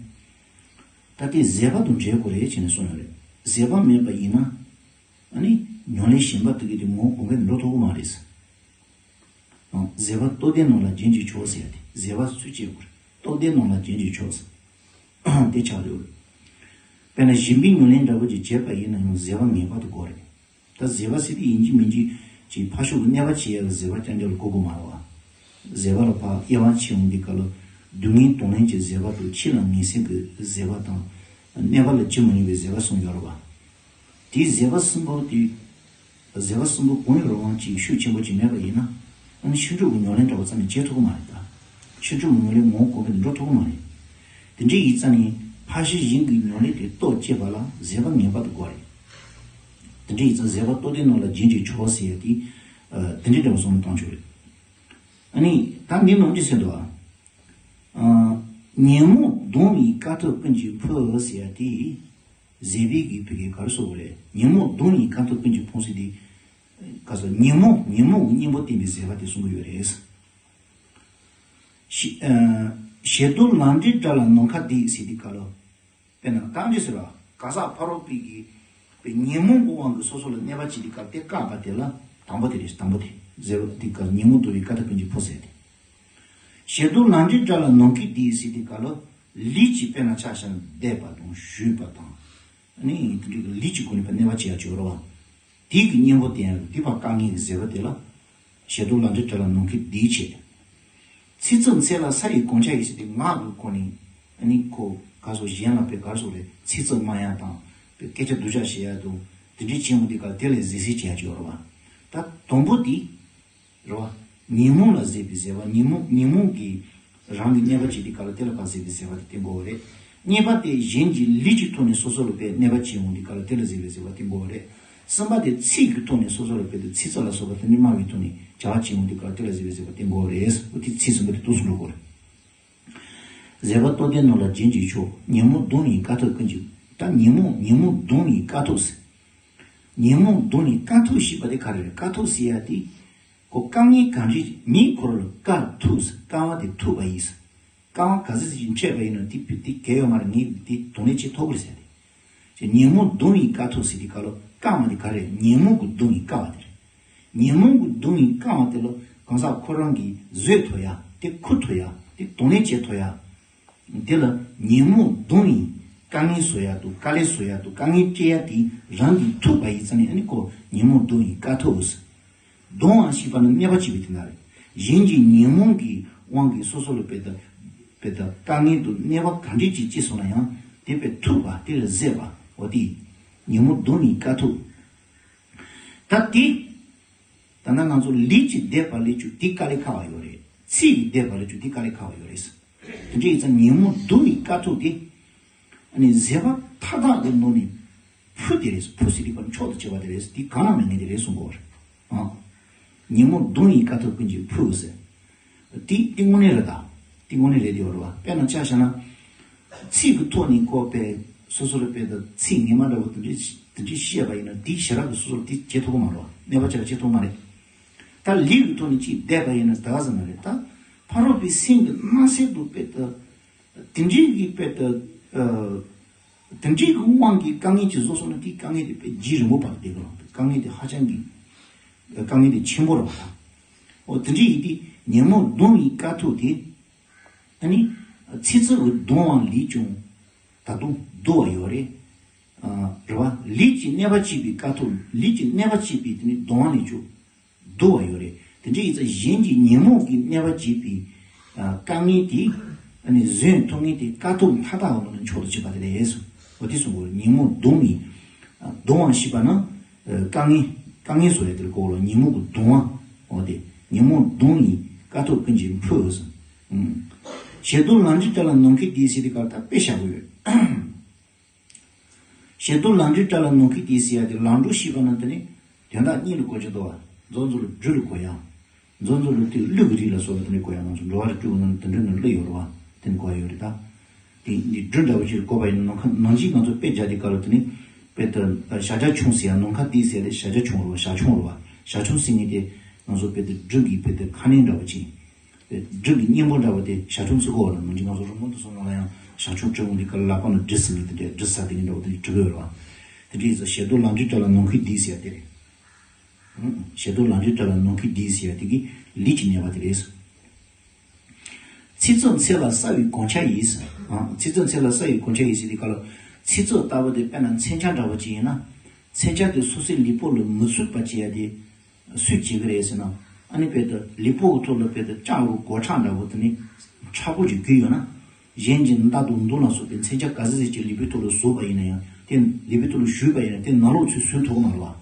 ད་ལྟའི་བཟོད་པ་དང་འབྲེལ་དགོས་རེད་ཅེས་ནས་གསུངས་ཡོད་རེད། བཟོད་པ་མེད་པ་ཡིན་ན། ཨ་ནི་ཉམས་ལེན་གཞན་པ་དེ་གའི་དེ་ངོ་བོ་གོང་འཕེལ་འགྲོ་ཐུབ་ཀྱི་མ་རེད། བཟོད་པ་རྟོགས་ལྡན་རྣམས་ལ་རྒྱན་གྱི་མཆོག་ཟེར་ཡ་དེ་བཟོད་པ་སུས་བྱེད་དགོས་རེད། རྟོགས་ལྡན་རྣམས་ལ་རྒྱན་གྱི་མཆོག་ཟེར། དེ་ཆགས་ཡོད་རེད། དཔེར་ན་གཞན་པའི་ཉམས་ལེན་འདྲ་པོ་ཅིག་བྱས་པ་ཡིན་ན་ཡང་བཟོད་པ་ངེས་པར་དུ་དགོས་རེད། ད་བཟོད་པ་ཟེར་དུས་ཡིན་གཅིག་མིན་གཅིག་ཅིག་ཕར་ཕྱོགས་ཀྱི་གནོད་པ་བྱེད་ཡ་ལ་བཟོད་པ་རྐྱང་རྐྱང་ལ་གོ་དགོས་མ་རེད་བ། བཟོད་པ་ལ་ཕར་དབྱེ་བ་ཕྱེ་ཡོང་དུས་སྐབས་ལ། སྡུག་བསྔལ་གདོང་ལེན་གྱི་བཟོད་པ་དང་། འཆི་ལ་ངེས་སེམས་ཀྱི་བཟོད་པ་དང་། གནོད་པ་ལ་ཇི་མི་སྙམ་པའི་བཟོད་པ་གསུམ་ཡོད་རེད་བ། དེའི་བཟོད་པ་གསུམ་པོ་དེ། བཟོད་པ་གསུམ་པོ་གང་ཡིན་རུང་ཅིག་ཤུགས་ཆེན་པོ་ཅིག་མེད་པ་ཡིན་ན། ཨ་ནི་ཕྱིན་དྲུག་གི་ཉམས་ལེན་འདྲ་བོ་རྩ་ནས་བྱེད་ཐུབ་ཀྱི་མ་རེད་ད། ཕྱིན་དྲུག་གི་ཉམས་ལེན་ངོ་བོ་གོང་འཕེལ་དུ་འགྲོ་ཐུབ་ཀྱི་མ་རེད། དེ་འདྲའི་ཡིན་ཙང་ནི་ཕར་ཕྱིན་གཞན་གྱི་ཉམས་ལེན་དེ་རྟོག་བཅས་པ་ལ་བཟོད་པ་ངེས་པར་དུ་དགོས་རེད། དེ་འདྲའི་ཡིན་ཙང་བཟོད་པ་རྟོགས་ལྡན་རྣམས་ལ་སྦྱིན་ཅིང་མཆོད་ཟེར་ཡ་དེ། ཨ། དེ་འདྲའི་འདྲ་བོ་བསམ་བློ་བཏང་ཆོག་རེད། ཨ་ནི་ད་འདི་ནང་ཅི་ཟེར་འདུག་ཨ། ཨ། ཉོན་མོངས་གདུང་བའི་དཀའ་ཐུབ་ཀུན་གྱིས་ཕུལ་ཟེར་ཡ་དེ། བཟོད་པའི་གི་ཕ་གི་ག་རེ་ཟེར་དགོས་རེད། ཉོན་མོངས་གདུང་བའི་དཀའ་ཐུབ་ཀུན་གྱིས་ཕུལ་ཟེར་དེ། ག་ཟེར། ཉོན་མོངས་ཉོན་མོངས་ཀྱི་གཉེན་པོ་བསྟེན་པའི་བཟོད་པ་དེ་གསུང་གི་ཡོད་རེད། ཞེ། ཨ། ཞེ་སྡུག་ལམ་འདྲེའི་དགྲ་ལ་ནམ་མཁའ་བརྡིག་ཟེར་དེ་ག་ལོ། དཔེར་ན་གང་ཅི་ཟེར་བ། གང་ཟག་ཕ་རོལ་པོའི་གི་པའི་ཉོན་མོངས་ཀྱི་དབང་གིས་སོ་སོ་ལ་གནོད་པ་བྱེད་དེ་ག་དེ་བཀག་པ་དེ་ལ་དང་པོ་དེ་རེད། དང་པོ་དེ་བཟོད་པ་དེ་ག་ཉོན་མོངས་གདུང་བའི་དཀའ་ཐུབ་ཀུན་གྱིས་ཕུལ་ཟེར་དེ། ཞེ་སྡུག་ལམ་འདྲེའི་དགྲ་ལ་ནམ་མཁའི་བརྡིག་ཟེར་དེ་ག་ལོ། ལུས་ཀྱིས་དཔེར་ན་ཆ་བཞག་ན་བརྡེག་པ་དང་གཞུས་པ་དང་། ཨ་ནི་དེ་འདྲའི་ལུས་ཀྱི་སྒོ་ནས་ཕར་གནོད་པ་བྱེད་ཡ་ཅིག་ཡོད་རེད་བ། དེའི་གི་གཉེན་པོ་བསྟེན་ཡ་དེ་ཕར་བཀག་མཁན་གྱི་བཟོད་པ་དེ་ལ། ཞེ་སྡུག་ལམ་འདྲེའི་དགྲ་ལ་ནམ་མཁའི་བརྡིག་བྱེད། ཚིག་རྩུབ་ཚད་ལ་ས་ཡི་གོ་ཆ་ཡིས་ཟེར་དེ་ངག་གི་སྒོ་ནས་ཨ་ནི་ཁོ་ག་ཟེར་གཞན་ལ་དཔེ་ག་རེ་ཟེར་རེད། ཚིག་རྩུབ་སྨྲ་ཡ་དང་དཔེ་སྐད་ཆ་སྡུག་ཅག་བཤད་ཡ་དང་དེ་འདྲའི་བྱེད་འོང་དུས་སྐབས་དེ་ལ་བཟོད་བསྲན་བྱེད་ཡ་ཅིག་ཡོད་རེད་བ། ད་དང་པོ་དེ། རེད་བ། ཉོན་མོངས་ལ་བཟོད་པའི་བཟོད་པ། ཉོན་མོངས་ཉོན་མོངས་ཀྱིས་རང་གི་གནོད་པ་བྱེད་དུས་སྐབས་ལ་དེ་ལ་ཕར་བཟོད་པའི་བཟོད་པ་དེ་བསྟེན་དགོས་པ་རེད། གཉིས་པ་དེ་གཞན་གྱིས་ལུས་ཀྱི་ཐོག་ནས་སོ་སོ་ལ་དཔེ་གནོད་པ་བྱེད་འོང་དུས་སྐབས་ལ་དེ་ལ་བཟོད་པའི་བཟོད་པ་བསྟེན་དགོས་པ་རེད། གསུམ་པ་དེ་ཚིག་གི་ཐོག་ནས་སོ་སོ་ལ་དཔེ་དེ་ཚིག་རྩུབ་ལ་སོགས་པ་དེ་འདྲའི་སྨྲ་བའི་ཐོག་ནས་བྱ་བ་བྱེད་འོང་དུས་སྐབས་ལ་དེ་ལ་བཟོད་པའི་བཟོད་པ་བསྟེན་དགོས་པ་རེད། འོ་དེ་ཚིག་གསུམ་པོ་དེ་འདུག་སེ་འགྲོ་དགོས་རེད། བཟོད་པ་རྟོགས་ལྡན་རྣམས་ལ་སྦྱིན་ཅིང་མཆོད། ཉོན་མོངས་གདུང་བའི་དཀའ་ཐུབ་ཀུན་གྱིས། ད་ཉོན་མོངས་ཉོན་མོངས་གདུང་བའི་དཀའ་ཐུབ་ཟེར། ཉོན་མོངས་གདུང་བའི་དཀའ་ཐུབ་ཞེས་པ་དེ་ག་རེ་རེད། དཀའ་ཐུབ་ཟེར་ཡ་དེ། ཁོ་དཀའ་ངལ་གང་རེ་མིའི་འཁོར་ལ་དཀའ་ཐུབ་ཟེར། དཀའ་བ་དེ་ཐུབ་པ་ཡིན་ཟེར། དཀའ་བ་ག་ཚོད་ཅིག་འཕྲད་པ་ཡིན་ན་དེ་དེ་གལ་ཡོད་མ་རེད། ངས་དེ་གདོང་ལེན་བྱེད་ཐུབ་ཀྱི་རེད་ཟེར་ཏེ། ཉོན་མོངས་གདུང་བའི་དཀའ་ཐུབ་ཟེར་དེ་ག་ལོ། དཀའ་བ་དེ་ག་རེ་རེད། ཉོན་མོངས་ཀྱི་གདུང་བའི་དཀའ་བ་དེ་རེད། ཉོན་མོངས་ཀྱི་གདུང་བའི་དཀའ་བ་དེ་ལ་གང་ཟག་ཁོ་རང་གིས་བཟོད་ཐུབ་ཡ། དེ་ཁུར་ཐུབ་ཡ། དེ་གདོང་ལེན་བྱེད་ཐུབ་ཡ། དེ་ལ་ཉོན་མོངས་གདུང་བའི་དཀའ་ངལ་བཟོ་ཡ་དང་དཀའ་ལས་བཟོ་ཡ་དང་དཀའ་ངལ་སྤྲད་ཡ་དེ་རང་གིས་ཐུབ་པ་ཡིན་ཙང་ནས་ཨ་ནི་ཁོ་ཉོན་མོངས་གདུང་བའི་དཀའ་ཐུབ་ཟེར། གདུང་བ་ཞེས་པ་ནི་གནོད་པ་བྱེད་པའི་དོན་དག་རེད། གཞན་གྱི་ཉོན་མོངས་ཀྱི་དབང་གིས་སོ་སོ་ལ་དཔེ་ད་དཔེ་ད་དཀའ་ངལ་དང་གནོད་པ་ག་འདྲས་ཅིག་སྐྱེས་སོང་ན་ཡང་དེ་དཔེ་ཐུབ་པ་དེ་ལ་བཟོད་པ། འོ་དེ་ཉོན་མོངས་གདུང་བའི་དཀའ་ཐུབ། ད་དེ། ད་ནང་ང་ཚོ་ལུས་ཀྱིས་བརྡེག་པ་ལས་ཀྱང་དེ་དཀའ་ལས་ཁག་པ་ཡོད་རེད། ཚིག་གིས་བརྡེག་པ་ལས་ཀྱང་དེ་དཀའ་ལས་ཁག་པ་ཡོད་རེད། དེ་འདྲ་ཡིན་ཙང་ཉོན་མོངས་གདུང་བའི་དཀའ་ཐུབ་དེ། ཨ་ནི་བཟོད་པ་མཐའ་དག་གི་ནང་ནས་ཕུལ་དེ་རེད། ཕུལ་ཟེར་དུས་ཀ་མཆོག་ཏུ་གྱུར་པ་དེ་རེད། དེ་གང་ལ་མི་ངེས་དེ་རེད་གསུང་གི་ཡོད་རེད། ཨ། ཉོན་མོངས་གདུང་བའི་དཀའ་ཐུབ་ཀུན་གྱིས་ཕུལ་ཟེར། དེ་དེ་དངོས་གནས་རེད་ད། དེ་དངོས་གནས་རེད་དེ་ཡོད་རེད་བ། དཔེར་ན་ཆ་བཞག་ན། ཚིག་གི་ཐོག་ནས་ཁོ་དཔེ་སོ་སོ་ལ་དཔེ་ད་ཚིག་ངན་མ་འདྲ་བོ་དེ་འདྲ་དེ་འདྲ་བཤད་པ་ཡིན་ན་དེ་ཞེ་དྲག་གི་སོ་སོར་དེ་བྱེད་ཐུབ་ཀྱི་མ་རེད་བ། གནོད་པ་བྱེད་པ་བྱེད་ཐུབ་ཀྱི་མ་རེད། ད་ལུས་ཀྱི་ཐོག་ནས་ཅིག་བརྡེག་པ་ཡིན་ན་ད་ག་ཟེར་ན་རེད་ད། ཕ་རོལ་པོའི་སེམས་ཀྱི་སྣང་གསལ་དུ་དཔེ་ད། དེ་འདྲའི་གི་དཔེ་ད། ཨ། དེ་འདྲའི་གི་དབང་གིས་དཀའ་ངལ་ཅིག་བཟོས་སོང་ན་དེའི་དཀའ་ངལ་དེ་དཔེ་རྒྱུན་རིང་པོ་བར་དུ་བསྡད་ཀྱི་རེད། དཀའ་ངལ་དེ་ཧ་ཅང་གི། དཀའ་ངལ་དེ་ཆེན་པོ་རེད་བ། འོ་དེ་འདྲ་ཡིན་དུས་ཉོན་མོངས་གདུང་བའི་དཀའ་ཐུབ་དེ། ཨ་ནི། ཚིག་རྩུབ་ཀྱི་གདུང་བ་ལས་ཀྱང་ད་དུང་སྡུག་པ་ཡོད་རེད། ཨ། རེད་བ། ལུས་ཀྱིས་གནོད་པ་བྱེད་པའི་དཀའ་ཐུབ། ལུས་ཀྱིས་གནོད་པ་བྱེད་པའི་དེ་ནི་གདུང་བ་ལས་ཀྱང་སྡུག་པ་ཡོད་རེད། དེ་འདྲ་ཡིན་ཙང་གཞན་གྱི་ཉོན་མོངས་ཀྱིས་གནོད་པ་བྱེད་པའི། ཨ། དཀའ་ངལ་དེ། ཨ་ནི་བཟོད་ཐུབ་མཁན་དེ་དཀའ་ཐུབ་མཐའ་དག་གི་ནང་ནས་མཆོག་ཏུ་གྱུར་པ་དེ་རེད་གསུངས། འོ་དེ་གསུངས་པ་རེད། ཉོན་མོངས་གདུང་བའི། ཨ། གདུང་བ་ཞེས་པ་ནི། ཨ། དཀའ་ངལ། དཀའ་ངལ་བཟོ་ཡ་དེ་ལ་གོ་ལ་ཉོན་མོངས་ཀྱི་གདུང་བ། འོ་དེ། ཉོན་མོངས་གདུང་བའི་དཀའ་ཐུབ་ཀུན་གྱིས་ཕུལ་གསུངས། ཨུམ། ཞེ་སྡུག་ལམ་འདྲེའི་དགྲ་ལ་ནམ་མཁའི་བརྡིག་ཟེར་དུས་སྐབས་ད་དཔེ་བཞག་གི་ཡོད། ཞེ་སྡུག་ལམ་འདྲེའི་དགྲ་ལ་ནམ་མཁའི་བརྡིག་ཟེར་ཡ་དེ་ལམ་འགྲོ་ཞེས་པ་ནི་དེ་ནི་དོན་དག་གཉིས་ལ་གོ་རྒྱུ་འདུག་བ། མཛོ་མཛོ་ལ་སྦྲུལ་ལ་གོ་ཡ། མཛོ་མཛོ་ལ་དེ་ཀླུ་གི་རིགས་ལ་སོགས་པ་དེ་འདྲ་གོ་ཡ། ང་ཚོ་འགྲོ་བ་རིགས་དྲུག་གི་ནང་དེ་འདྲ་ནི་ཀླུ་ཡོད་རེད་བ། དེ་ནི་གོ་ཡ་ཡོད་རེད་ད། དེ་འདི་སྦྲུལ་འདྲ་བོ་ཅིག་ལ་གོ་བ་ཡིན་ན་ནམ་མཁའ་ནང་བཞིན་ང་ཚོ་དཔེ་བརྒྱབ་དེ་ག་ལ་དེ་ནི་དཔེ་དེ་ཞག་བྱ་ཁྱུང་ཟེར་ཡ་ནམ་མཁའ་བརྡིག་ཟེར་ཡ་དེ་ཞག་བྱ་ཁྱུང་རེད་བ། ཞག་ཁྱུང་རེད་བ། ཞག་ཁྱུང་ཟེར་མཁན་དེ་ང་ཚོ་དཔེ་དེ་སྦྲུལ་གྱི་དཔེ་དེ་ཁ་གནོན་འདྲ་བོ་ཅིག་སྦྲུལ་གྱི་གཉེན་པོ་འདྲ་བོ་དེ་ཞག་ཁྱུང་ཟེར་གོ་བ་ལ། ནམ་རྒྱུན་ང་ཚོ་རི་མོ་འདི་ཚོ་ནང་ལ་ཡང་ཞག་ཁྱུང་སྤྲུལ་བ་འདི་ག་ལ་ལག་པ་ནང་གྲི་ཟིན་ནས་དེ་འདྲའི་གྲི་ཟ་དེ་འདྲ་བོ་དེ་འདྲ་བྲིས་ཡོད་རེད་བ། དེ་འདྲ་ཡིན་ཙང་ཞེ་སྡུག་ལམ་འདྲེའི་དགྲ་ལ་ནམ་མཁའི་བརྡིག་ཟེར་ཡ་དེ་རེད། ཞེ་སྡུག་ལམ་འདྲེའི་དགྲ་ལ་ནམ་མཁའི་བརྡིག་ཟེར་ཡ་དེ་གི་ལུས་ཀྱི་གནོད་པ་དེ་རེད། ཚིག་རྩུབ་ཚད་ལ་ས་ཡི་གོ་ཆ་ཡིས། ཨ། ཚིག་རྩུབ་ཚད་ལ་ས་ཡི་གོ་ཆ་ཡིས་ཟེར་དུས་སྐབས་ལ། ཚིག་རྩུབ་ལྟ་བུ་དེ་དཔེར་ན་མཚོན་ཆ་འདྲ་བོ་ཅིག་ཡིན་ན། མཚོན་ཆ་དེ་སོ་སོའི་ལུས་པོ་ལ་མི་ཚུད་པ་བྱེད་ཡ་དེ་སུས་བྱེད་ཀྱི་རེད་ཟེར་ན། ཨ་ནི་བོད་དུ་ལུས་པོ་གི་ཐོག་ལ་བོད་དུ་ལྕགས་ཀྱི་སྒོ་ཁྲག་འདྲ་བོ་དེ་ནི་ཁྲག་པོ་ཅིག་བརྒྱུས་ཡོད་ན། གཞན་གྱིས་མདའ་དང་མདུང་ལ་སོགས་པའི་མཚོན་ཆ་ག་ཚོད་ཅིག་ལུས་པོའི་ཐོག་ལ་བཟོས་པ་ཡིན་ན་ཡང་དེ་ལུས་པོའི་ཐོག་ལ་གཞུས་པ་ཡིན་ན་དེ་ནང་ལོགས་ཚུར་བཟོས་ཐུབ་ཀྱི་མ་རེད་བ།